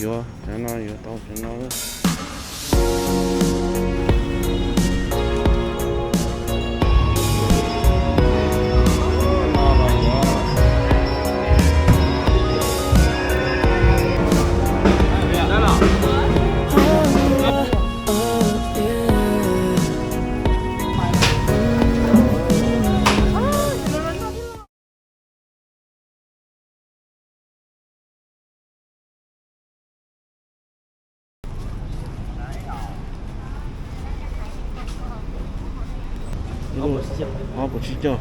Yuav cov no, yuav tau cov no. Ob puas tsib caug.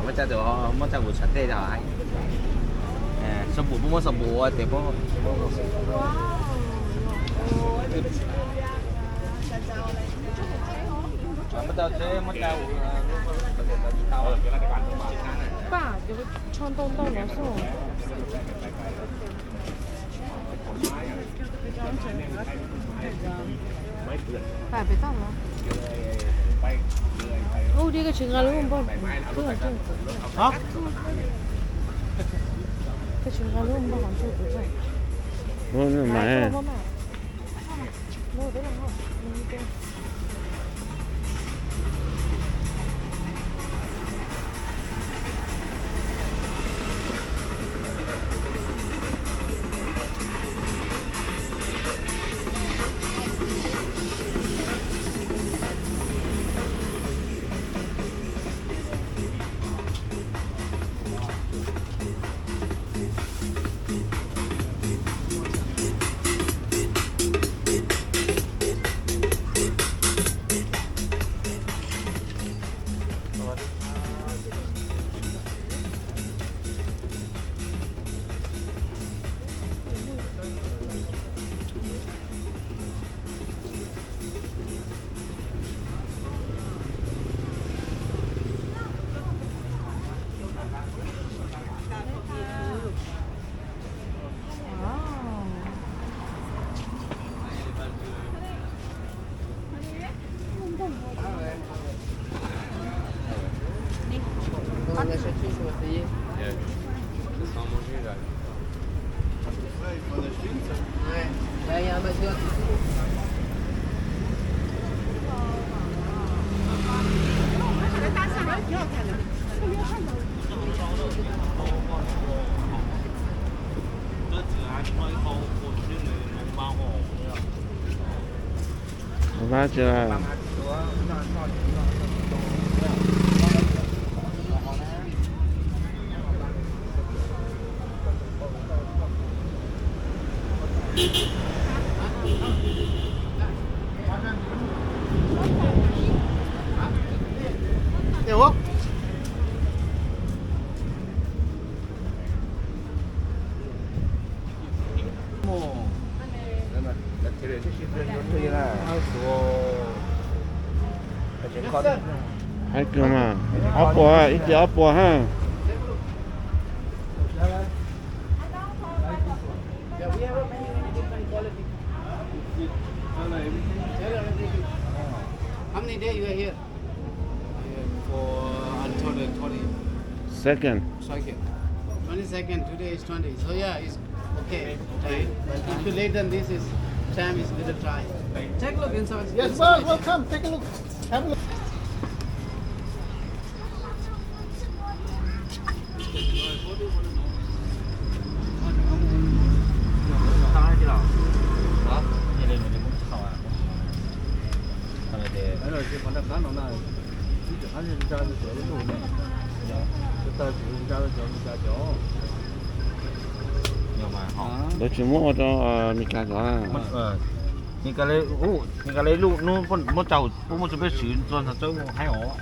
Muab caj tus, muab caj kuv tshav tej os. Xab pum, muab xab pum ua tes. Paj, cov tsho ntau ntau no xwb. Paj, pem toj no. Ub, dib, koj tsis nqa lub npog. Koj tsis nqa lub npog hauv ntsuj pub. Heev kawg mas, ob puas, ib ce ob puas ha. How many days you are here? For until the twenty. Second. Second. Twenty-second, today is twenty. So yeah, it's okay. Time. But if you late than this, is time is little time. Take a look inside. Yes, well, welcome. Take a look. Have a look. Lawv tsis muab ua rau Meskas cov. Meskas li lub hnub muab tsa, puab muab tsa peb swv txog ntawd txawb haib os.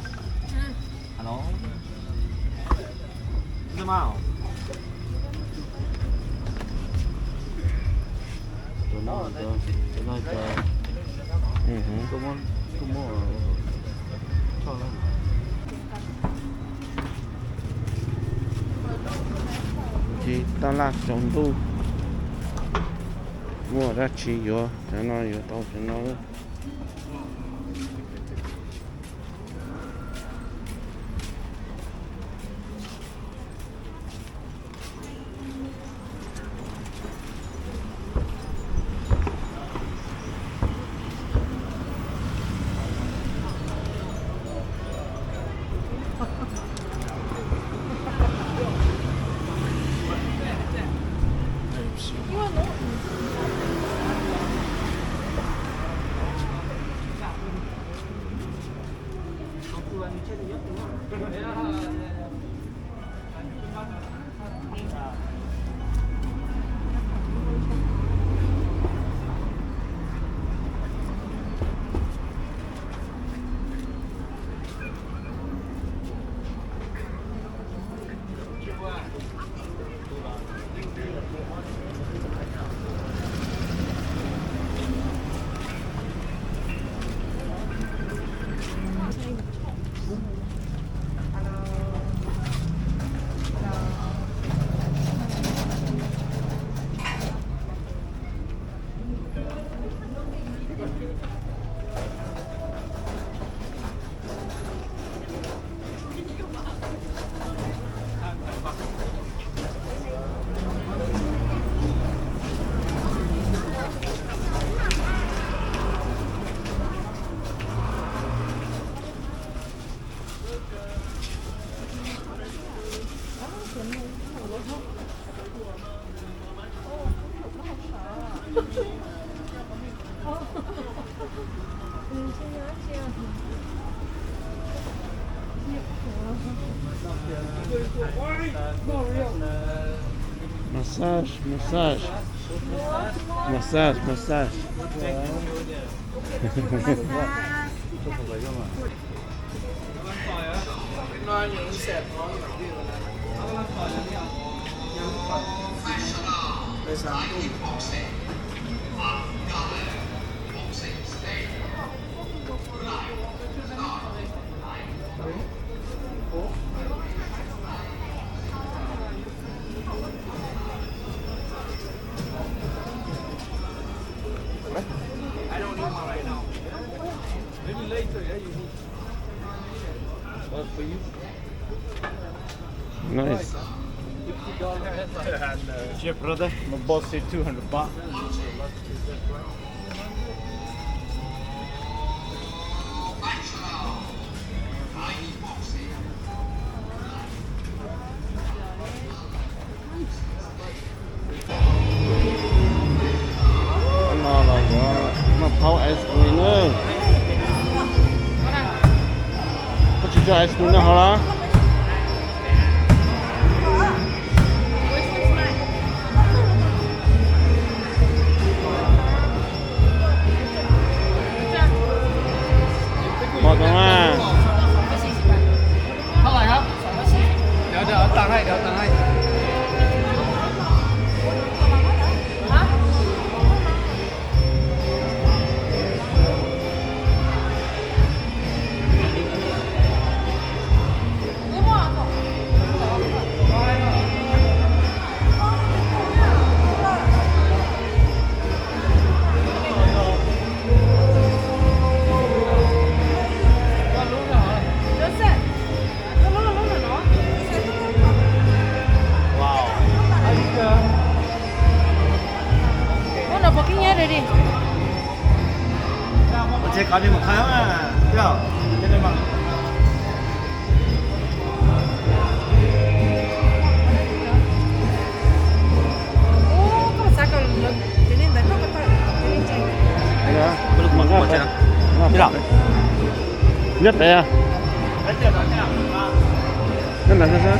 Tab laj tsaus ntuj, muaj dab tsi yuav cov no yuav tau cov no. Massage, massage. Massage, massage. Nice. Yeah, brother. My boss said two hundred baht. No los yuav noj phaub ice cream na. Koj tsis coj ice cream noj hauv los? Pom tau na. Koj niag mas qhab, Nyob pem. Nyob ntawd xwb.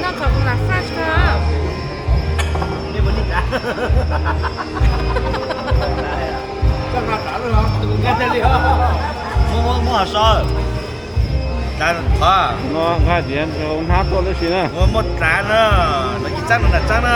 Noj qhov kuv lam faj ko. Muab, muab, muab hov so. Qhov no nqa tias hnab tuaj tib si na. Muab, muab tsav na, no ib txab no nram txab na.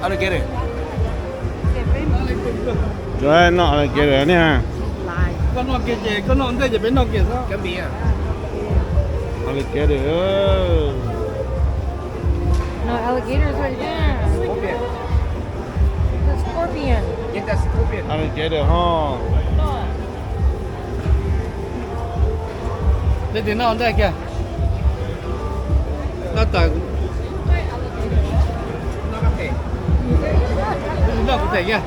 Alligator. Noj alligator ne. Koj noj kiag ces koj noj ntej ces peb noj kiag xwb. Alligator. No, alligator is right there. Scorpion. The scorpion. Alligator ho. Leej twg noj ntej kiag? Noj tawm. Noj kuv them kiag.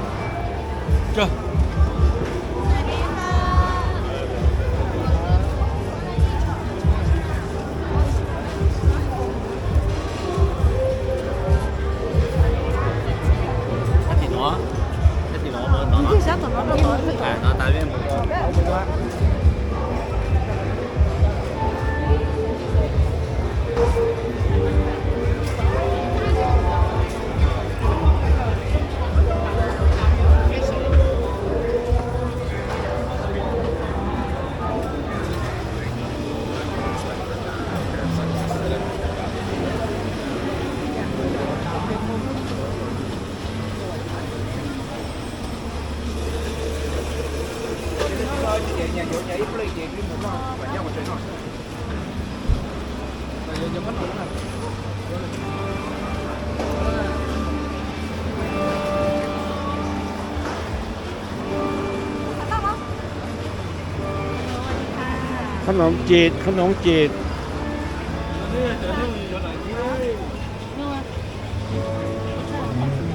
Khob noom ces, khob noom ces.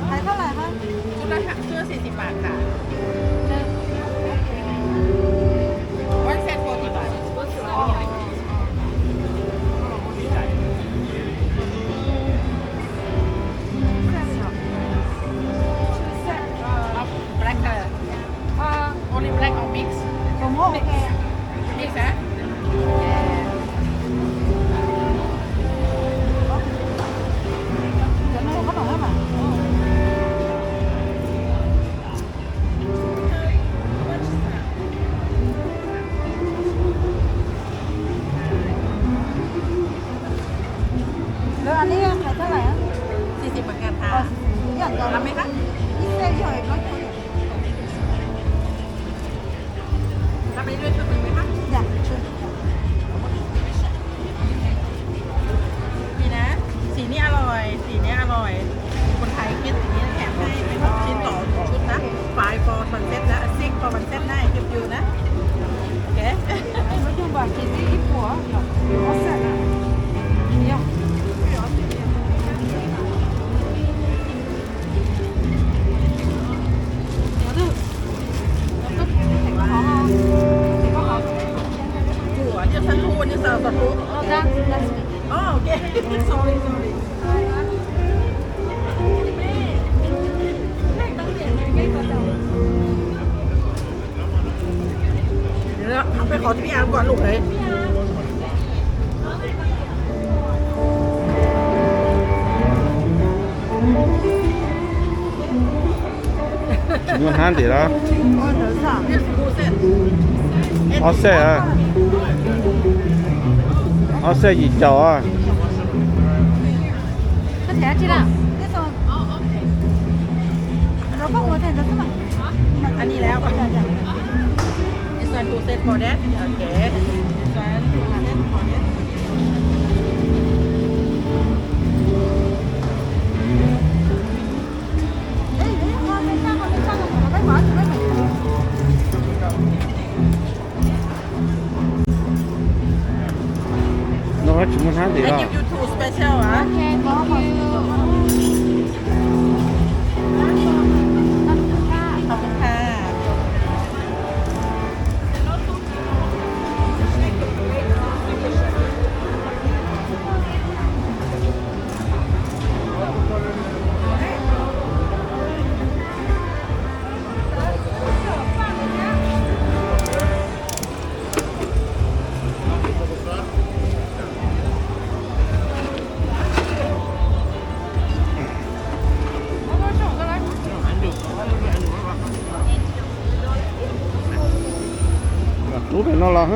ขายเท่าไหร่คะ ชุดละ ชุดละสี่สิบบาทค่ะ One set forty baht. Black color. Only black or mix? Mix, eh? Rồi anh ấy phải thế này á?สี่สิบเหมือนกันค่ะ Ờ, dạ rồi. Làm mấy hả? Ít xe rồi, nói thôi. Dạ, được. มีนะ สีนี้อร่อย สีนี้อร่อย คนไทยคิดสีนี้แถมให้เป็นหกชิ้นต่อหนึ่งชุดนะ Five for one set นะ Six for one set นะ Give you นะ โอเค Nói chung bà chỉ thích ít của, có sẵn à. Nhiều. Tsis muaj hnab ntim los? Ob xej, ob xej yim caum. This one two set for that. Okay. This one two set for that. No, tsis muaj hnab ntim los? I give you two special, ah. Okay, thank you. Khov khov kha. Rub pem no los.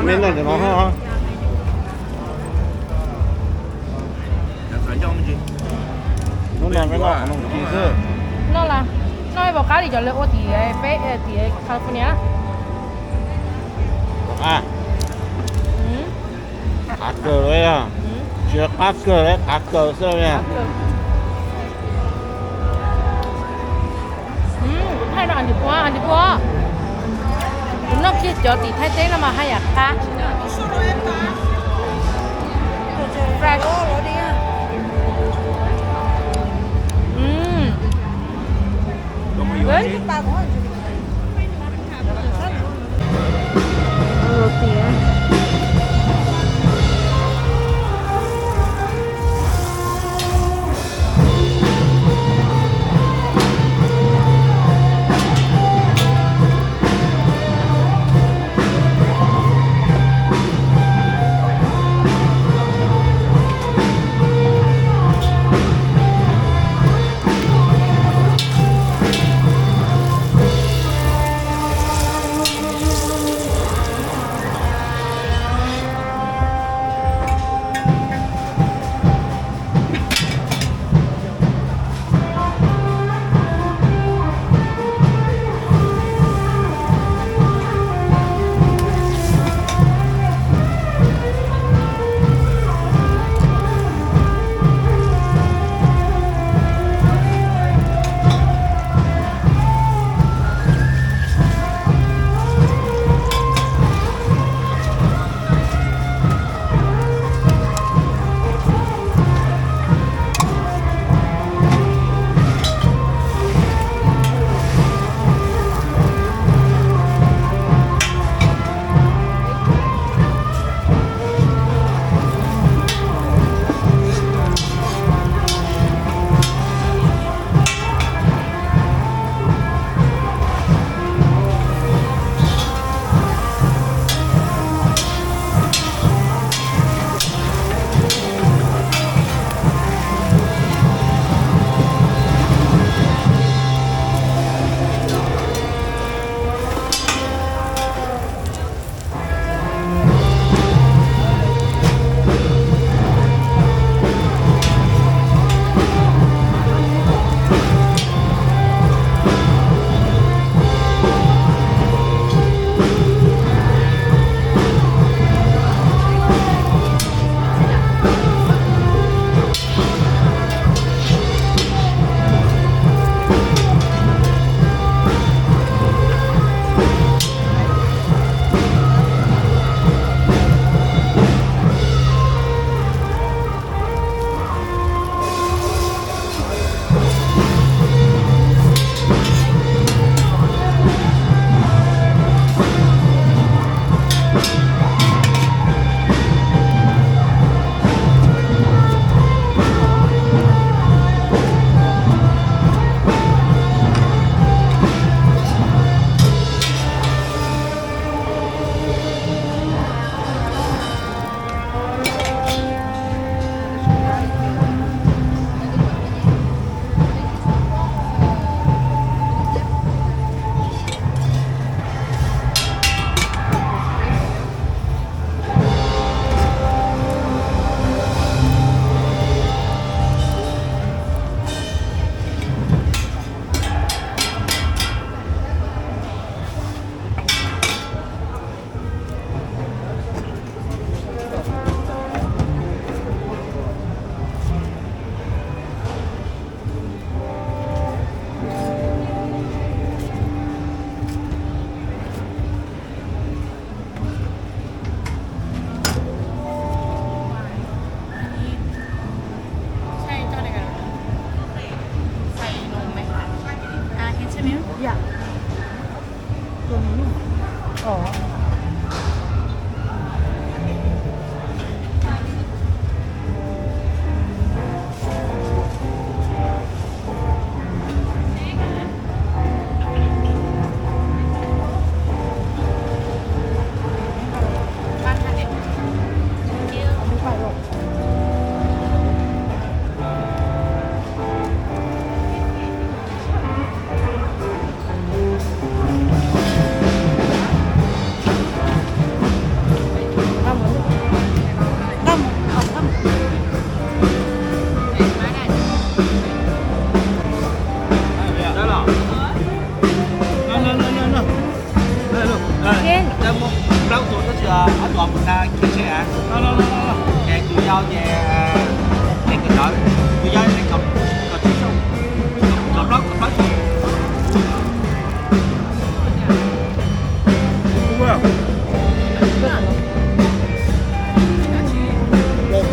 Mej noj ntawm no ho. Hnub no peb noj qhov no mus ci xwb. Noj las, noj ib puas qab li cov lawv ua tim peb tim California. Qab kawg li, tsis qab kawg li, qab kawg xwb. Kuv thaij rau Andy puas, Andy puas. Kuv noj kiag cov tim Thaib teb no mas haj yam qab. Fresh.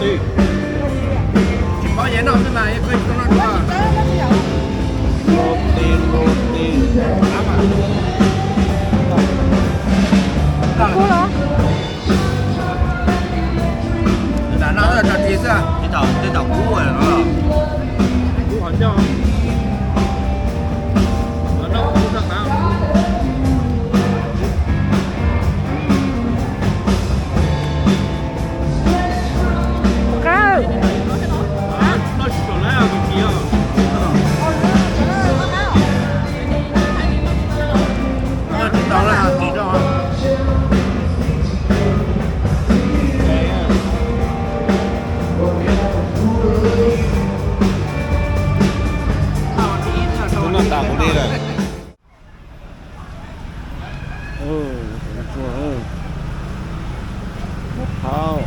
Tsis paub yeej noj xwb mas yeej koj tsis tau noj dua. Roti, roti. Kub los? Noj rau ris xwb. Tej zaum kub no. Kub qhov ncauj. Noj kub txog qab. Qab. Noj tas kuv li lawm. Muab thauj.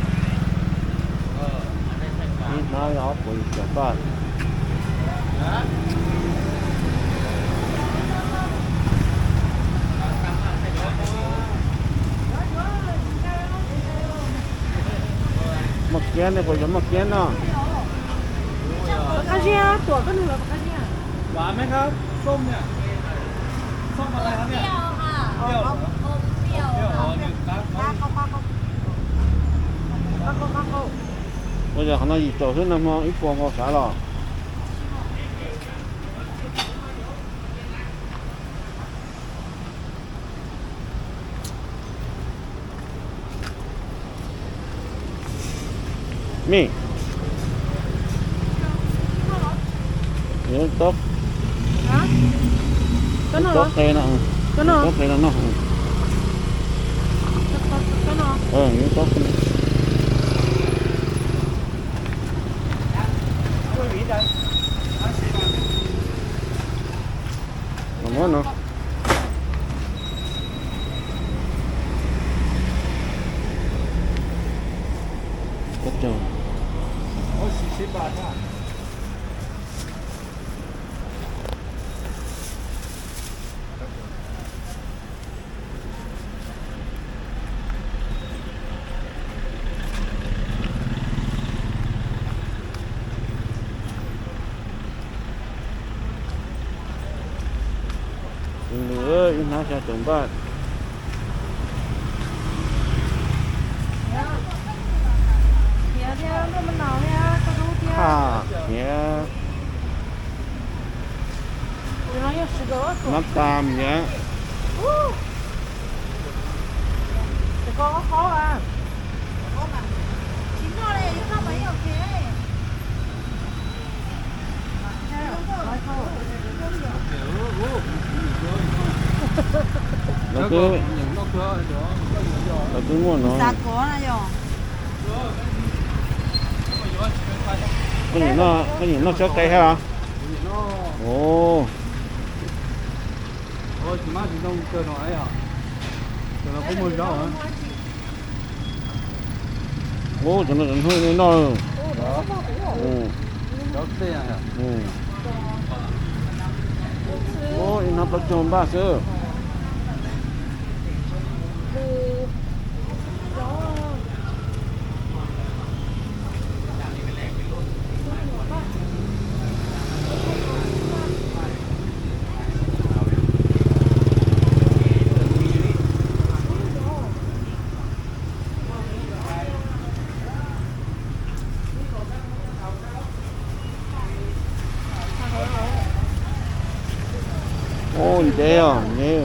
Ib hnab yog ob puas yim caum paj. Muaj kiab ne, puas yog muaj kiab no? Pov qab ziab, tuam koj nug los pov qab ziab. Ua yog qhov no yim caum xwb, nag hmo ib puas nkaus xav los. Mej, yus tob, tob qe no, tob qe no no. Yus tob qe. Los muab no. Ib hnab xya caum npaj. Haj, niam. Nab tas niam. Lawv twb, lawv twb muaj no. Koj nyiam noj, koj nyiam noj tsob qe thiab los? Ov. Ub, cov no cov hnub nej noj. Ub, ib hnab plaub caug npaj xwb. Ub, ntev os, ntev.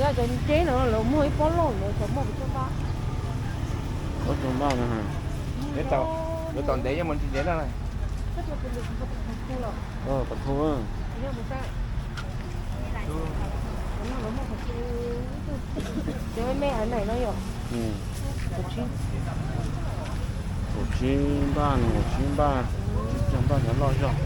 Yog cov ntse no lawv muag ib pob loj ntawd, cov muaj kuv coj npaj. Pob coj npaj no. Lawv tom ntev yeej mus ntse ntse na. Qhov thu. Cov me me haiv neeg no yom. Kaum tsib npaj, nees nkaum tsib npaj, tsib caug npaj cov loj zog.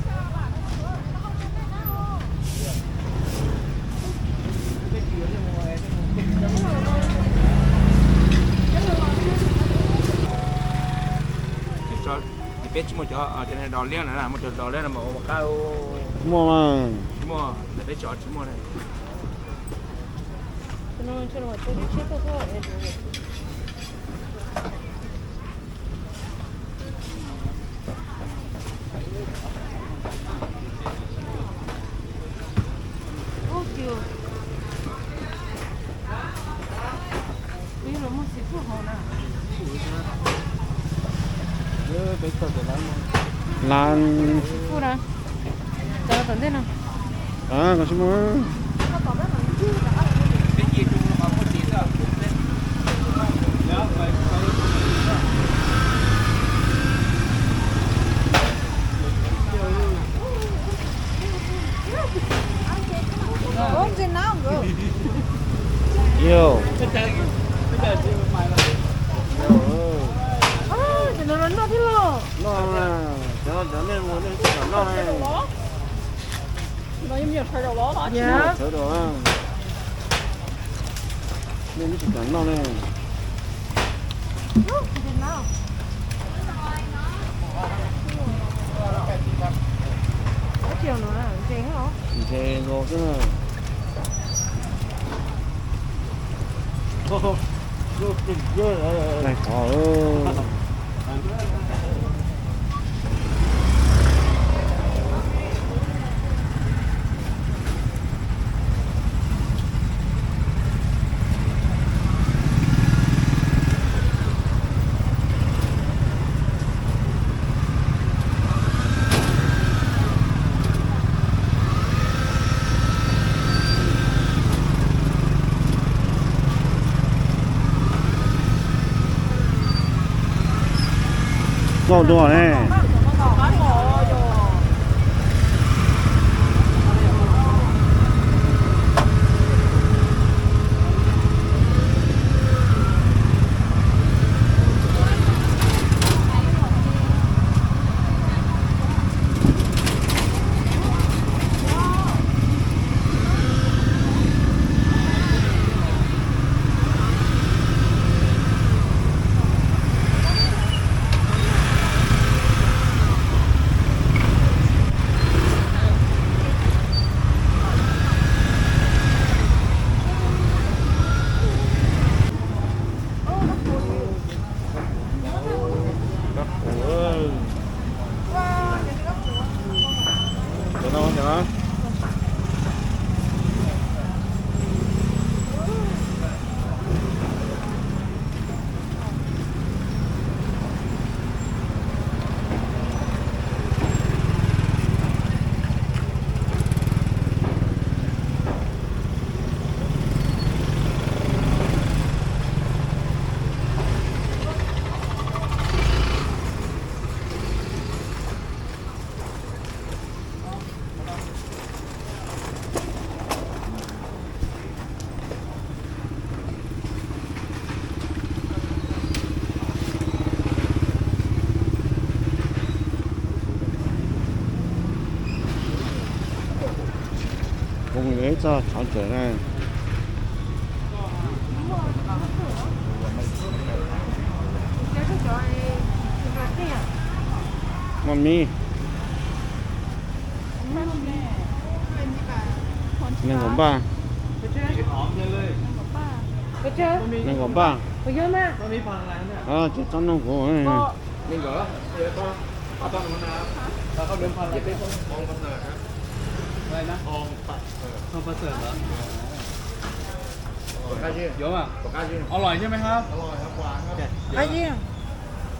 Peb tsis muaj cov dos liab na, muaj cov dos liab no mas ua qab. Muaj mas. Tsis muaj, peb tsis muaj. Las. Cov tom ntej no. Koj tsis muaj. Yog. Cov no noj thiab los? Noj, cov no cov nej mus nej tsis kam noj ne. Sawv daws, nej tsis kam noj ne. Ntse los xwb. Qhov. Nkauj dua ne. Kuv yuav ib txoj thov txawm na. Maj mib. Nees nkaum npaj. Nees nkaum npaj. Ces txhob nug kuv.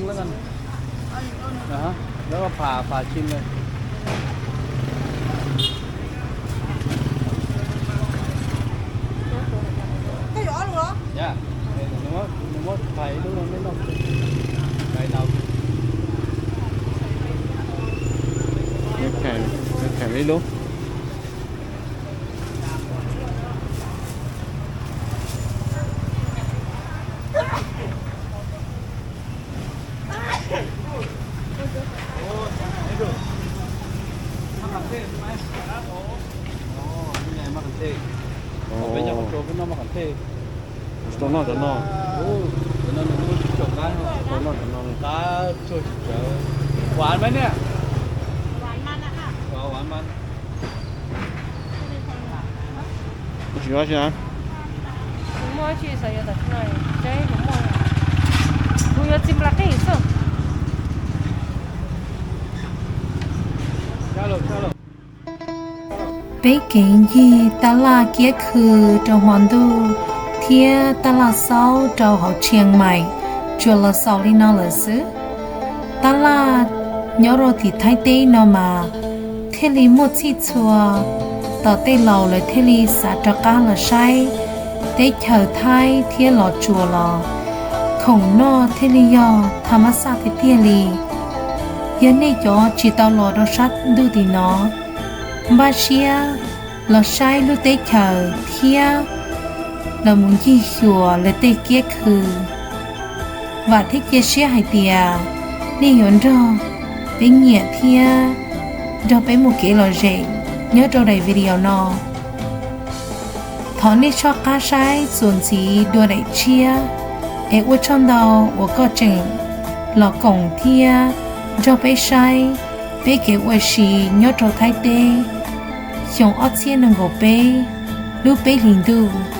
ngwj lab naj. Lawv pham pham tsis le. Nws muab phais ib lub no nej noj. Phais no. Phais ib lub. Tau noj cov no. Tau noj cov no. Qab tsuag tsis tsawv. Hwam mas niam. Tsis muaj tsi na. Kuv yuav txiv nplas qij xwb. Peb kev ncig tab laj kiab khw rau hmo ntuj thiab tab laj xaub rau hauv Tshias Mais tsuas los xaus li no lawm xwb. Tab laj nyob rau tim Thaib teb no mas thiaj li muaj txhij txhua, tom tej laus lawv thiaj li xav rov qab los saib teb chaws Thaib thiab los tsuas los khoom noj thiaj li yog tha mab xaj tiag tiag li. Yog nej cov tsis tau los rau sab ntuj tim no, npaj siab los saib lub teb chaws thiab los mus ncig xyuas lawv tej kiab khw. Vam thiab cia siab hais tias nej yuav nrog peb nyiam thiab nrog peb muaj kev lom zem nyob rau daim video no. Thov nej soj qab saib txuas ntxiv dua daim tshiab, es ua tsaug ntau uas koj tseem los koom thiab nrog peb saib peb kev ua si nyob rau Thaib teb xyoo ob txhiab nees nkaum peb lub peb hlis ntuj.